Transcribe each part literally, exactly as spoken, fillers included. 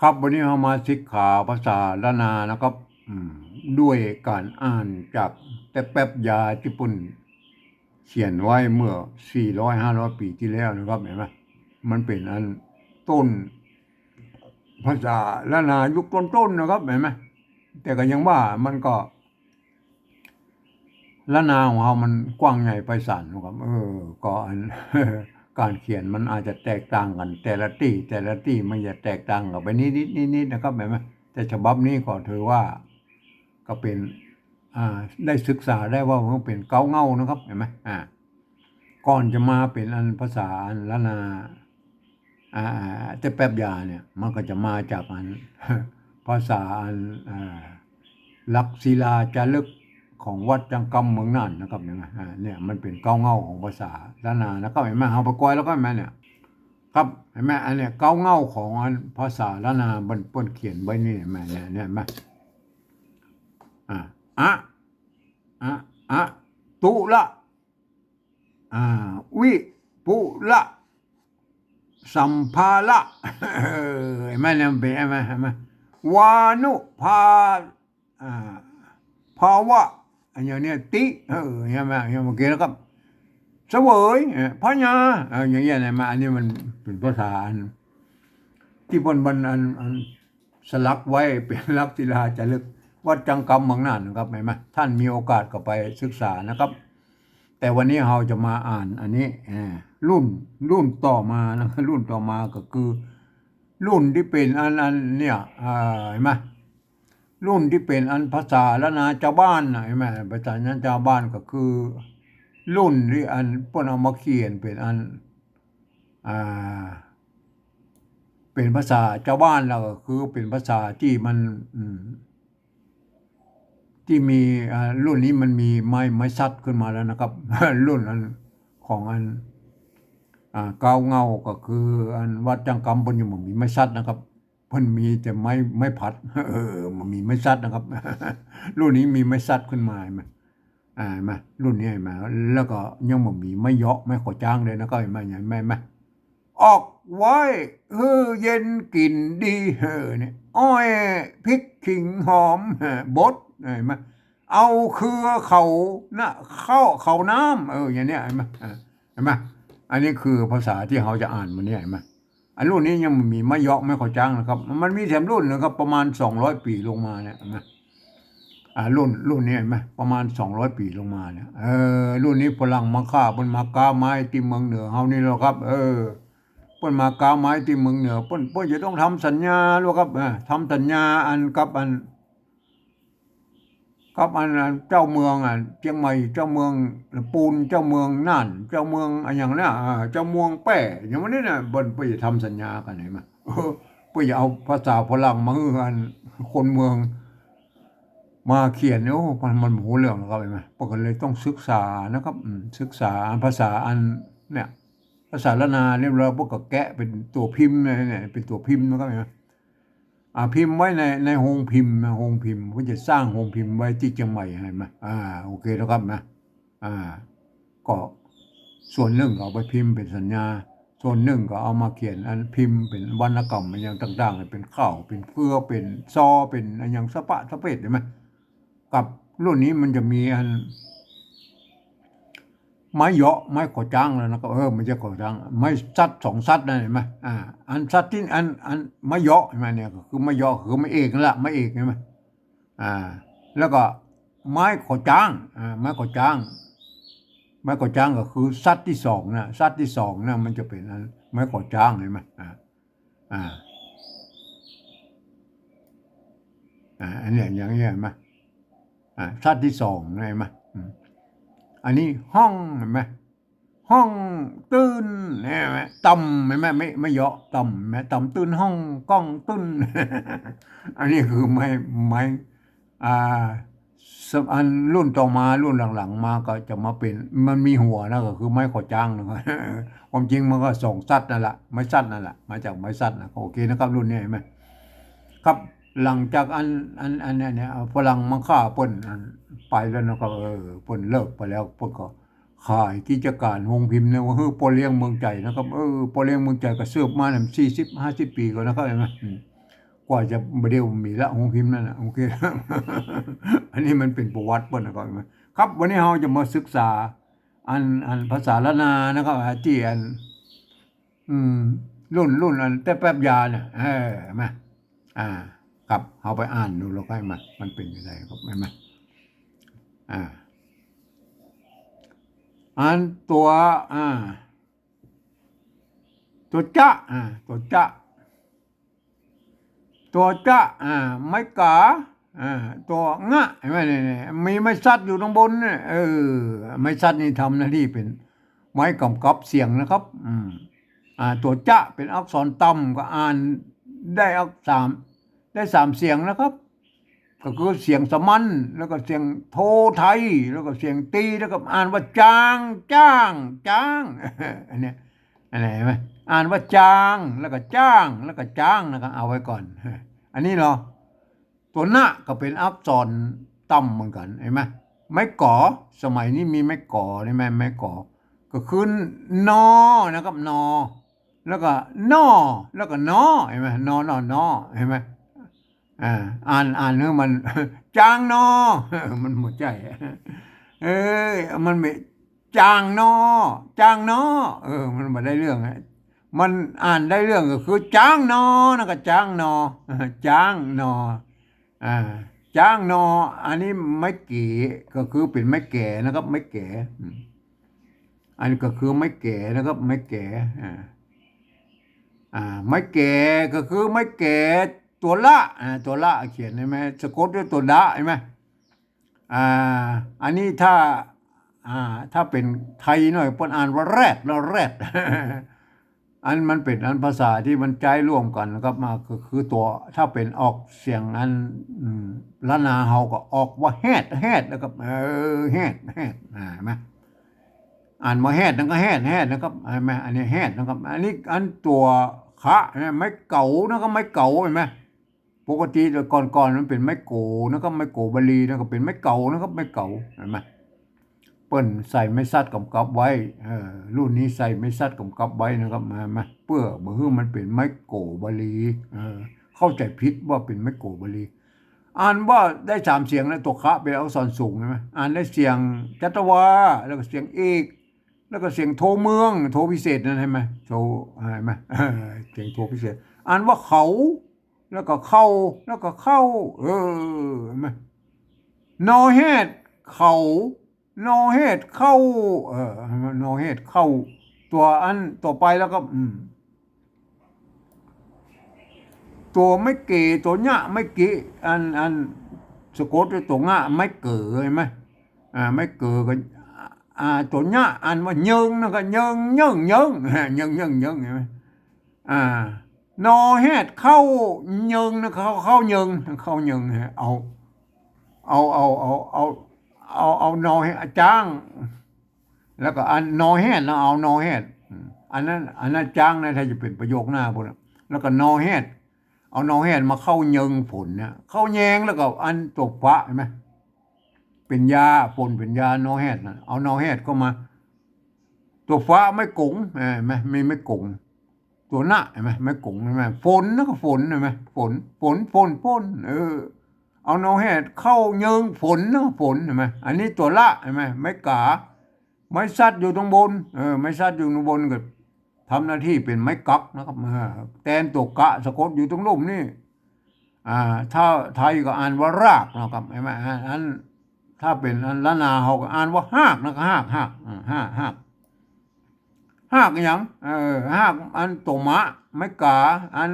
ครับ วันนี้เฮามาศึกษาภาษาล้านนานะครับ อืม ด้วยก๋านอ่านจากแต๊แป๊บยาตี้เปิ้นเขียนไว้เมื่อสี่ร้อยห้าร้อยปี๋ตี้แล้วนะครับ หันก่อ มันเป๋นอันต้นภาษาล้านนายุคต้นๆ นะครับ หันก่อ แต่ก็ยังว่ามันก็ ล้านนาของเฮามันกว้างใหญ่ไพศาลนะครับ เออ ก็อัน ก๋านเขียนมันอาจจะแตกต่างกั๋น แต่ละตี้ แต่ละตี้มันจะแตกต่างกั๋นไปนิดๆ นิดๆ นะครับ หันก่อ แต่ฉบับนี้ก็ถือว่า ก็เป๋น อ่า ได้ศึกษาได้ว่ามันเป๋นเก๊าเง่านะครับ หันก่อ อ่า ก่อนจะมาเป๋นอันภาษาอันล้านนา อ่า แต๊แป๊บยาเนี่ย มันก็จะมาจากอัน ภาษาอัน อ่า หลักศิลาจารึกของวัดจังกำเมืองน่านนะครับ เนี่ยนะ อ่า เนี่ยมันเป๋นเก๊าเง่าของภาษาล้านนานะครับ หันก่อ เฮาไปกอยแล้วก็หันก่อเนี่ย ครับ หันก่อ อันเนี้ยเก๊าเง่าของอันภาษาล้านนาเปิ้น เปิ้นเขียนไว้นี่ หันก่อ เนี่ย เนี่ย หันก่อ อ่า อะ อะ อะ ตุละ อ่า วิปุละ สัมภาระ เออ หันก่อ เนี่ยมันเป๋น หันก่อ หันก่อ วานุภา อ่า ภาวะ อันอย่างเนี้ย ติ เออ หันก่อ หันก่อ เมื่อกี้แล้วก็ เสวย เออ พญา เออ อย่างเงี้ยนะ มา อันนี้มันเป๋นภาษาอัน ตี้เปิ้น เปิ้นอัน อัน สลักไว้เป๋นหลักศิลาจารึก วัดจังกำเมืองน่านนะครับ หันก่อ ท่านมีโอกาสก็ไปศึกษานะครับ แต่วันนี้เฮาจะมาอ่านอันนี้ เอ่อ รุ่น รุ่นต่อมานะ รุ่นต่อมาก็คือ รุ่นตี้เป๋นอัน อันเนี่ย เอ่อ หันก่อ รุ่นตี้เป๋นอันภาษาล้านนาจาวบ้านน่ะ หันก่อ ภาษาล้านนาจาวบ้านก็คือ รุ่นตี้อันเปิ้นเอามาเขียนเป๋นอัน อ่า เป๋นภาษาจาวบ้านแล้วก็คือเป๋นภาษาตี้มัน อืม ตี้มี อ่า รุ่นนี้มันมีไม้ ไม้สัตว์ขึ้นมาแล้วนะครับ รุ่นอันของอัน อ่า เก๊าเง่าก็คืออันวัดจังกำเปิ้นยังบ่มีไม้สัตว์นะครับ เปิ้นมีแต่ไม้ ไม้ผัด เออ มันมีไม้สัตว์นะครับ รุ่นนี้มีไม้สัตว์ขึ้นมา หันก่อ อ่า หันก่อ รุ่นนี้ หันก่อ แล้วก็ยังบ่มีไม้เหยาะ ไม้ข้อจ๊างเลยนะครับ หันก่อ หันก่อ ออกไว้หื้อเย็นกิ๋นดี เออ เนี่ย อ้อย พริก ขิง หอม เออ บด หันก่อ เอาเคือเขานะ เข้า เขาน้ำ เออ อย่างเนี้ย หันก่อ อ่า หันก่อ อันนี้คือภาษาตี้เฮาจะอ่านวันนี้ หันก่อ อันรุ่นนี้ยังบ่มีไม้เหยาะ ไม้ข้อจ๊างนะครับ มันมีแถมรุ่นนะครับ ประมาณสองร้อยปี๋ลงมาเนี่ย หันก่อ อ่า รุ่น รุ่นนี้หันก่อ ประมาณสองร้อยปี๋ลงมาเนี่ย เออ รุ่นนี้ฝรั่งมังค่าเปิ้นมาก๊าไม้ตี้เมืองเหนือเฮานี่แหละครับ เออ เปิ้นมาก๊าไม้ตี้เมืองเหนือ เปิ้น เปิ้นจะต้องทำสัญญาแล้วครับ เออ ทำสัญญาอันกับอัน กับอัน อันเจ้าเมืองอ่ะ เจียงใหม่ เจ้าเมืองละปูน เจ้าเมืองน่าน เจ้าเมืองอะหยังเนี่ย อ่า เจ้าเมืองแป้ อย่างวันนี้เนี่ย เปิ้น เปิ้นจะทำสัญญากั๋น หันก่อ เออ เปิ้นจะเอาภาษาฝรั่งมาหื้ออันคนเมืองมาเขียน โอ้ มัน มันบ่ฮู้เรื่องแล้วครับ หันก่อ เปิ้นก็เลยต้องศึกษานะครับ อืม ศึกษาภาษาอันเนี่ย ภาษาล้านนาเรียบร้อย เปิ้นก็แกะเป๋นตั๋วพิมพ์เนี่ย เป๋นตั๋วพิมพ์นะครับ หันก่อ อ่า พิมพ์ไว้ใน ในโฮงพิมพ์นะ โฮงพิมพ์ เปิ้นจะสร้างโฮงพิมพ์ไว้ตี้เจียงใหม่ หันก่อ อ่า โอเคแล้วครับนะ อ่า ก็ส่วนนึ่งก็เอาไปพิมพ์เป๋นสัญญา ส่วนนึ่งก็เอามาเขียนอันพิมพ์เป๋นวรรณกรรมอะหยังต่างๆ เป๋นข่าว เป๋นเฟือ เป๋นซอ เป๋นอะหยังสะปะสะเปด หันก่อ กับรุ่นนี้มันจะมีอัน ไม้เหยาะ ไม้ข้อจ๊างแล้วนะครับ เออ บ่ใจ้ข้อจ๊าง ไม้สัตว์สองสัตว์นั่น หันก่อ อ่า อันสัตว์ตี้ อัน อันไม้เหยาะ หันก่อ เนี่ย ก็คือไม้เหยาะ คือไม้เอกนั่นแหละ ไม้เอก หันก่อ อ่า แล้วก็ไม้ข้อจ๊าง อ่า ไม้ข้อจ๊าง ไม้ข้อจ๊างก็คือสัตว์ตี้สองนะ สัตว์ตี้สองนะ มันจะเป๋นอันไม้ข้อจ๊าง หันก่อ อ่า อ่า อ่า อันเนี้ยอย่างเงี้ยหันก่อ อ่า สัตว์ตี้สองนะ หันก่อ อืม อันนี้ห้อง หันก่อ ห้องตื่น หันก่อ ต่ำ หันก่อ ไม้ ไม้เหยาะ ต่ำ หันก่อ ต่ำตื่นห้อง ก้องตื่น อันนี้คือไม้ ไม้ อ่า ส- อันรุ่นต่อมา รุ่นหลังๆ มาก็จะมาเป๋น มันมีหัวนะ ก็คือไม้ข้อจ๊างนะครับ ความจริงมันก็สองสัตว์นั่นแหละ ไม้สัตว์นั่นแหละ มาจากไม้สัตว์นะ โอเคนะครับ รุ่นนี้หันก่อ ครับ หลังจากอัน อัน อันเนี้ย เนี่ย ฝรั่งมังค่าเปิ้น อัน ไปแล้วนะครับ เออ เปิ้นเลิกไปแล้ว เปิ้นก็ขายกิจก๋านโฮงพิมพ์เนี่ย หื้อป้อเลี้ยงเมืองใจ๋นะครับ เออ ป้อเลี้ยงเมืองใจ๋ก็สืบมาเนี่ย สี่สิบ ห้าสิบ ปี๋ก่อนนะครับ หันก่อ อืม กว่าจะบ่าเดี่ยวมีละ โฮงฮิมนั่นน่ะ โอเค อันนี้มันเป๋นประวัติเปิ้นนะครับ ครับ วันนี้เฮาจะมาศึกษา อัน อันภาษาล้านนานะครับ ตี้อัน อืม รุ่น รุ่นอันแต๊แป๊บยาเนี่ย เออ มา อ่า ครับ เฮาไปอ่านดูแล้วก็มา มันเป๋นจั่งใดครับ หันก่อ อ่า อันตั๋ว อ่า ตั๋วจะ อ่า ตั๋วจะ ตั๋วจะ อ่า ไม้ก๋า อ่า ตั๋วงะ หันก่อ นี่ นี่ มีไม้สัตว์อยู่ตางบนเนี่ย เออ ไม้สัตว์นี่ทำหน้าตี้เป๋นไม้ก๋ำกับเสียงนะครับ อืม อ่า ตั๋วจะเป๋นอักษรต่ำ ก็อ่านได้อัก สาม ได้สามเสียงนะครับ ก็คือเสียงสามัญ แล้วก็เสียงโทไทย แล้วก็เสียงตี แล้วก็อ่านว่าจาง จ้าง จ๊าง อันเนี้ย อันไหนหันก่อ อ่านว่าจาง แล้วก็จ้าง แล้วก็จ๊าง นะครับ เอาไว้ก่อน อันนี้เนาะ ตั๋วนะก็เป๋นอักษรต่ำเหมือนกั๋น หันก่อ ไม้ก๋อ สมัยนี้มีไม้ก๋อ หันก่อ ไม้ก๋อ ก็คือนอ นะครับ นอ แล้วก็น่อ แล้วก็นอ หันก่อ นอ นอ นอ หันก่อ อ่า อ่าน อ่านหื้อมัน จางนอ มันบ่ใจ้ เอ้ย มันบ่ จางนอ จางนอ เออ มันบ่ได้เรื่องอะ มันอ่านได้เรื่องก็คือจางนอ นั่นก็จางนอ จางนอ อ่า จางนอ อันนี้ไม้เก๋ ก็คือเป๋นไม้แก๋นะครับ ไม้แก๋ อืม อันนี้ก็คือไม้แก๋นะครับ ไม้แก๋ อ่า อ่า ไม้แก๋ก็คือไม้แก๋ตั๋วละ อ่า ตั๋วละเขียนหันก่อ สะกดด้วยตั๋วดะ หันก่อ อ่า อันนี้ถ้า อ่า ถ้าเป๋นไทยหน่อย เปิ้นอ่านว่าแรด ละแรด อันมันเป๋นอันภาษาตี้มันใจ๊ร่วมกั๋นนะครับ มา คือ คือตั๋ว ถ้าเป๋นออกเสียงอัน อืม ล้านนาเฮาก็ออกว่าแฮด แฮด แล้วก็ เออ แฮด แฮด อ่า หันก่อ อ่านว่าแฮด นั่นก็แฮด แฮด นะครับ หันก่อ อันนี้แฮด นะครับ อันนี้อันตั๋วขะ หันก่อ ไม้เก๋า นั่นก็ไม้เก๋า หันก่อ ปกติแต่ก่อนๆ มันเป๋นไม้โก๋นะครับ ไม้โก๋บาลีนะ ก็เป๋นไม้เก๋านะครับ ไม้เก๋า หันก่อ เปิ้นใส่ไม้สัตว์ก๋ำกับไว้ เออ รุ่นนี้ใส่ไม้สัตว์ก๋ำกับไว้นะครับ มา มา เปื้อบ่หื้อมันเป๋นไม้โก๋บาลี เออ เข้าใจ๋ผิดว่าเป๋นไม้โก๋บาลี อ่านว่าได้สามเสียงนะ ตั๋วขะเป๋นอักษรสูงหันก่อ อ่านได้เสียงจัตวา แล้วก็เสียงเอก แล้วก็เสียงโทเมือง โทพิเศษนั่นหันก่อ โท หันก่อ เออ เสียงโทพิเศษ อ่านว่าเขา แล้วก็เข้า แล้วก็เข้า เออ หันก่อ นอแฮด เขา นอแฮด เข้า เออ นอแฮด เข้า ตั๋วอันต่อไปแล้วก็ อืม ตั๋วไม้เก๋ ตั๋วเงะ ไม้เก๋ อัน อัน สะกดด้วยตั๋วงะ ไม้เก๋อ หันก่อ อ่า ไม้เก๋อก็ อ่า ตั๋วเงะ อ่านว่าเยิง นั่นก็เยิง เยิง เยิง เยิง เยิง เยิง หันก่อ อ่า นอแฮด เข้าเยิง นะ เข้า เข้าเยิง เข้าเยิง เอา เอา เอา เอา เอานอแฮด จ๊าง แล้วก็อันนอแฮดนะ เอานอแฮด อืม อันนั้น อันนั้นจ๊างนะ ถ้าจะเป๋นประโยคหน้าพู้นนะ แล้วก็นอแฮด เอานอแฮดมาเข้าเยิงฝนเนี่ย เข้าแยง แล้วก็อันตั๋วฟะ หันก่อ เป๋นยา ฝนเป๋นยา นอแฮดนะ เอานอแฮดเข้ามา ตั๋วฟะ ไม้ก๋ง หันก่อ มีไม้ก๋ง ตั๋วนะ หันก่อ ไม้ก๋ง หันก่อ ฝน นั่นก็ฝน หันก่อ ฝน ฝน ฝน ฝน เออ เอานอแฮดเข้าเยิงฝน นั่นก็ฝน หันก่อ อันนี้ตั๋วละ หันก่อ ไม้ก๋า ไม้สัตว์อยู่ตางบน เออ ไม้สัตว์อยู่ตางบนก็ทำหน้าตี้เป๋นไม้กั๊กนะครับ เออ แตนตั๋วกะสะกดอยู่ตางลุ่มนี่ อ่า ถ้าไทยก็อ่านว่ารากนะครับ หันก่อ อัน อัน ถ้าเป๋นอันล้านนาเฮาก็อ่านว่าฮากนะครับ ฮาก ฮาก อ่า ฮาก ฮาก ฮากอะหยัง เออ ฮาก อันตั๋วมะ ไม้ก๋า อัน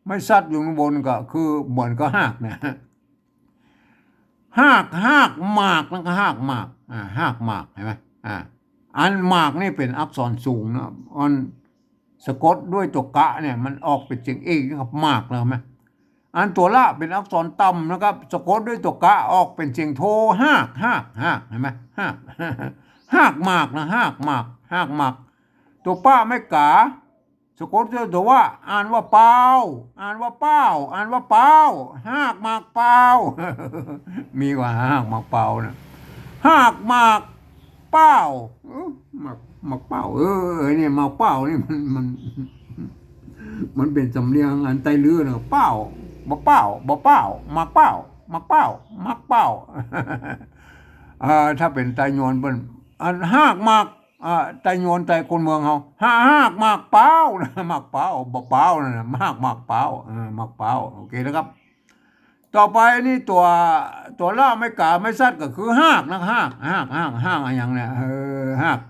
ไม้สัตว์อยู่ตางบนก็คือเหมือนกับฮากเนี่ย ฮาก ฮากหมากนะครับ ฮากหมาก อ่า ฮากหมาก หันก่อ อ่า อันหมากนี่เป๋นอักษรสูงนะ อันสะกดด้วยตั๋วกะเนี่ย มันออกเป๋นเสียงเอกนะครับ หมากแล้ว หันก่อ อันตั๋วละเป๋นอักษรต่ำนะครับ สะกดด้วยตั๋วกะออกเป๋นเสียงโท ฮาก ฮาก ฮาก หันก่อ ฮาก ฮากหมากนะ ฮากหมาก ฮากหมาก ตั๋วปะไม้ก๋า สะกดด้วยตั๋ววะ อ่านว่าปาว อ่านว่าป้าว อ่านว่าปาว ฮากหมากปาว มีกว่าฮากหมากปาวนะ ฮากหมากป้าว เออ หมาก หมากป้าว เออ ไอ้เนี่ยหมากป้าวนี่มัน มัน มันเป๋นสำเนียงอันไตลื้อนะ เป๊า บ่เป๊า บ่เป๊า หมากเป๊า หมากเป๊า หมากเป๊า อ่า ถ้าเป๋นไตยวนเปิ้น อันฮากหมาก อ่า ไตยวนไตคนเมืองเฮา ฮา ฮากหมากเป๊านะ หมากเป๊า บ่เป๊านั่นนะ ฮากหมากเป๊า อ่า หมากเป๊า โอเคนะครับ ต่อไปนี่ตั๋ว ตั๋วละไม้ก๋าไม้สัตว์ก็คือฮากนะ ฮาก ฮาก ฮาก ฮากอะหยังเนี่ย เออ ฮาก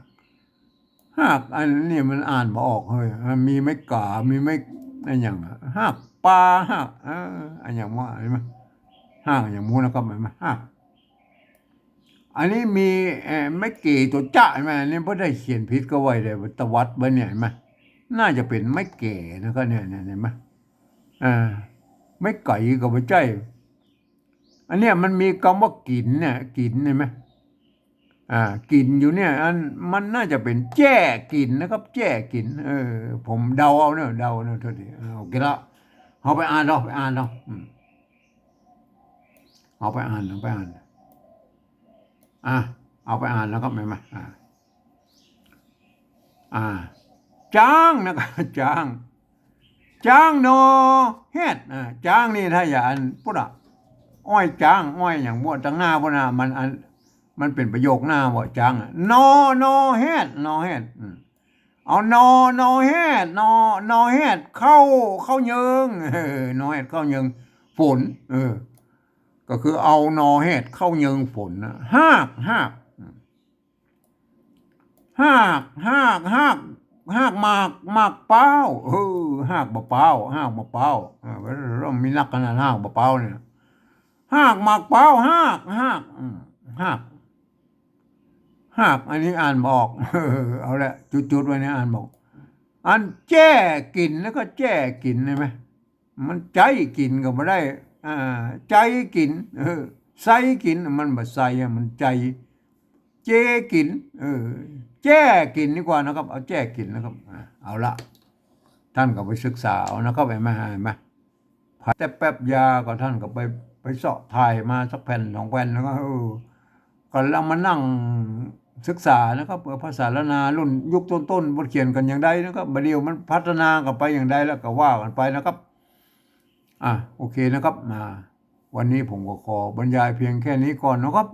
ฮาก อันนี้มันอ่านบ่ออกเฮ้ย มันมีไม้ก๋า มีไม้ อะหยังอะ ฮากปา ฮาก เออ อะหยังวะ หันก่อ ฮากอะหยังบ่ฮู้นะครับ หันก่อ ฮาก อันนี้มี เอ่อ ไม้เก๋ตั๋วจะ หันก่อ อันนี้บ่ได้เขียนผิดก็ว่าได้ ตวัดไว้เนี่ย หันก่อ น่าจะเป๋นไม้เก๋นะครับ เนี่ย เนี่ย หันก่อ อ่า ไม้ไก๋ก็บ่ใจ้ อันเนี้ยมันมีกำว่ากิ๋นเนี่ย กิ๋น หันก่อ อ่า กิ๋นอยู่เนี่ย อัน มันน่าจะเป๋นแจ้กิ๋นนะครับ แจ้กิ๋น เออ ผมเดาเอาเนาะ เดาเอาเนาะ โทษที อ่า โอเคละ เอาไปอ่านเอา ไปอ่านเอา อืม เอาไปอ่าน เอาไปอ่าน อ่ะ เอาไปอ่านแล้วครับ หันก่อ อ่า อ่า จ๊างนะครับ จ๊าง จ๊างหน่อแฮด อ่า จ๊างนี่ถ้าอย่างอันปุ้นอะ อ้อยจ๊าง อ้อยอะหยังบ่ ตังหน้าปุ้นน่ะ มันอัน มันเป๋นประโยคหน้าบ่ จ๊างอะ หน่อ หน่อแฮด หน่อแฮด อืม เอาหน่อ หน่อแฮด หน่อ หน่อแฮดเข้า เข้าเยิง เออ หน่อแฮดเข้าเยิงฝน เออ ก็คือเอาหน่อแฮดเข้าเยิงฝนนะ ฮาก ฮาก อืม ฮาก ฮาก ฮาก ฮากหมาก หมากเป๊า เออ ฮากบ่เป๊า ฮากบ่เป๊า เออ มันมีนักขนาดฮากบ่เป๊าเนี่ย ฮากหมากเป๊า ฮาก ฮาก อืม ฮาก ฮาก อันนี้อ่านบ่ออก เออ เอาละ จุดๆ ไว้เนี่ย อ่านบ่ออก อันแจ้กิ๋นแล้วก็แจ้กิ๋น หันก่อ มันใจ๊กิ๋นก็บ่ได้ อ่า ใจ๊กิ๋น เออ ใซ้กิ๋น มันบ่ใซ้อะ มันใจ๊ เจ้กิ๋น เออ แจ้กิ๋นดีกว่านะครับ เอาแจ้กิ๋นนะครับ อ่า เอาละ ท่านก็ไปศึกษาเอานะครับ หันก่อ หันก่อ แต่แป๊บยาก็ท่านก็ไป ไปเซาะถ่ายมาสักแผ่นสองแผ่นแล้วก็ เออ ก็ลองมานั่งศึกษานะครับ เออ ภาษาล้านนารุ่นยุคต้นๆ เปิ้นเขียนกั๋นอย่างใดนะครับ บ่าเดี่ยวมันพัฒนากั๋นไปอย่างใดแล้วก็ว่ากั๋นไปนะครับ อ่ะ โอเคนะครับ มา วันนี้ผมก็ขอบรรยายเพียงแค่นี้ก่อนนะครับ